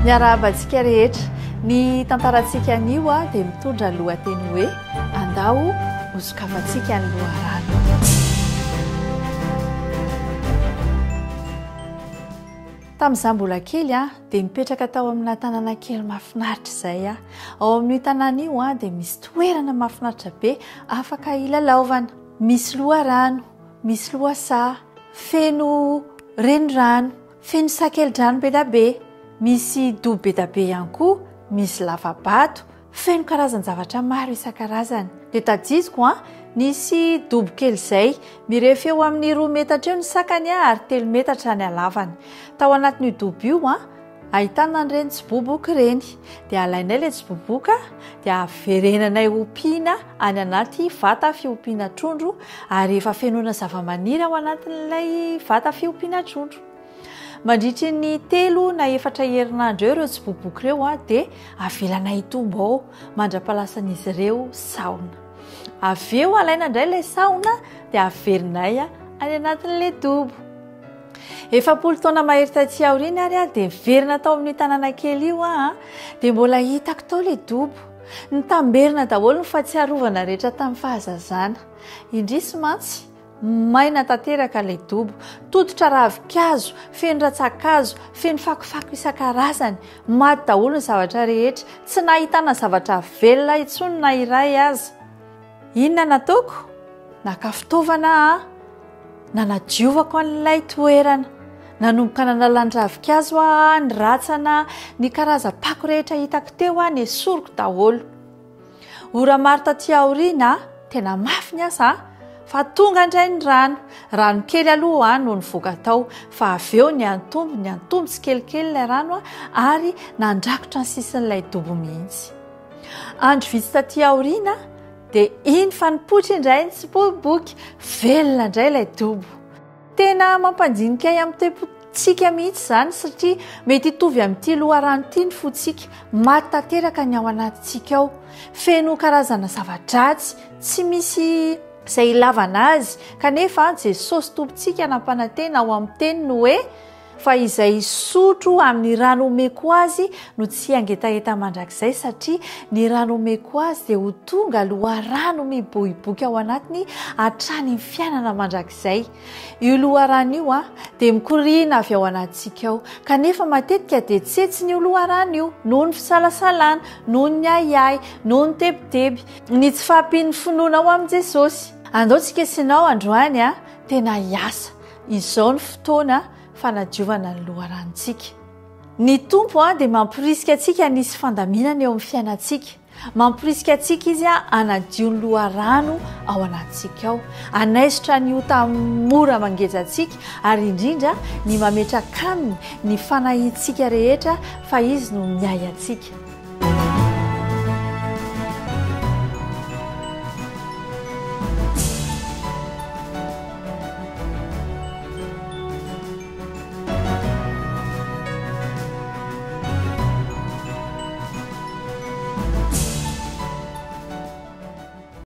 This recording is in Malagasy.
Miarahaba antsika rehetra. Ny tantarantsika anio dia mitondra lohateny hoe Andao hosokafantsika ny loharano. Tamin'izaho mbola kely dia nipetraka tao amina tanàna kely mahafinaritra izay aho. Ao amin'io tanàna io dia misy toerana mahafinaritra be afaka hilalaovana. Misy loharano, misy lohasaha, feno renirano, feno sakelidrano be dia be, misy dobo be dia be ihany koa, misy lava-bato, Feno karazan-javatra maro isan-karazany. Dia tadidiko an, nisy dobo kely izay, mirefy eo amin'ny roa metatra eo ny sakany ary telo metatra ny halavany. Tao anatin'io dobo io an, ahitana an'ireny tsiboboka ireny. Dia alainay ilay tsiboboka, dia averenanay ompiana any anaty vata fiompiana trondro, ary efa fenoina zavamaniry ao anatin'ilay vata fiompiana trondro. Mandritry ny telo na efatra herinandro eo ireo tsiboboka ireo dia avelanay hitombo ao mandra-pahalasan'izy ireo sahona. Avy eo alaina indray ilay sahona dia averinay any anatin'ilay dobo. 40 taona mahery taty aoriana ary aho dia niverina tao amin'io tanàna kely io aho dia mbola hitako tao ilay dobo. Nitamberina daholo ny fahatsiarovana rehetra tamin'ny fahazazana. Indrisy mantsy, Maina tanteraka ilay dobo. Tototra ravinkazo, feno rantsankazo, feno fakofako isan-karazany. Maty daholo ny zavatra rehetra. Tsy nahitana zavatra velona intsony na iray aza. Inona nataoko? Naka fitaovana aho, nanadiovako an'ilay toerana. Nanomboka nanala ny ravinkazo aho, ny rantsana, ny karazam-pako rehetra hitako teo aho, nesoriko daholo. Ora maro taty aoriana, tena mafy ny asa an! Fa tonga indray ny rano. Rano kely aloha no nivoaka tao, fa avy eo niantombo, niantombo tsikelikely ilay rano ary nandrakotra ny sisin'ilay dobo mihitsy. Andro vitsy taty aoriana dia iny fa nipoitra indray ny tsipoiboky, velona indray ilay dobo. Tena mampandinika ahy amin'ny toe-pontsika mihitsy izany satria mety hitovy amin'ity loharano ity ny fontsika, maty tanteraka ny ao anatintsika ao. Feno karazana zava-dratsy, tsy misy izay ilavana azy, kanefa Jesosy Tompontsika nampanantena ao amin'ny teniny hoe, Fa izay hisotro amin'ny rano omeko azy no tsy hangetaheta mandrakizay, satria ny rano omeko azy dia ho tonga loharano miboiboika ao anatiny hatrany amin'ny fiainana mandrakizay. Io loharano io dia mikoriana avy ao anatintsika ao, kanefa matetika dia tsetsina io loharano io noho ny fisalasalana, noho ny ahiahy, noho ny tebiteby, ny tsy fahampian'ny finoana ao amin'i Jesosy. Andao tsika sy ianao androany tena hiasa. Izao ny fotoana fanadiovana ny loharanontsika. Ny Tompo dia mamporisika antsika hanisy fandaminana eo amin'ny fiainantsika. Mamporisika antsika Izy hanadio ny loharano ao anatintsika ao, hanaisotra ny ota mora mangeja antsika ary indrindra ny mametraka Aminy ny fanahintsika rehetra fa Izy no miahy antsika.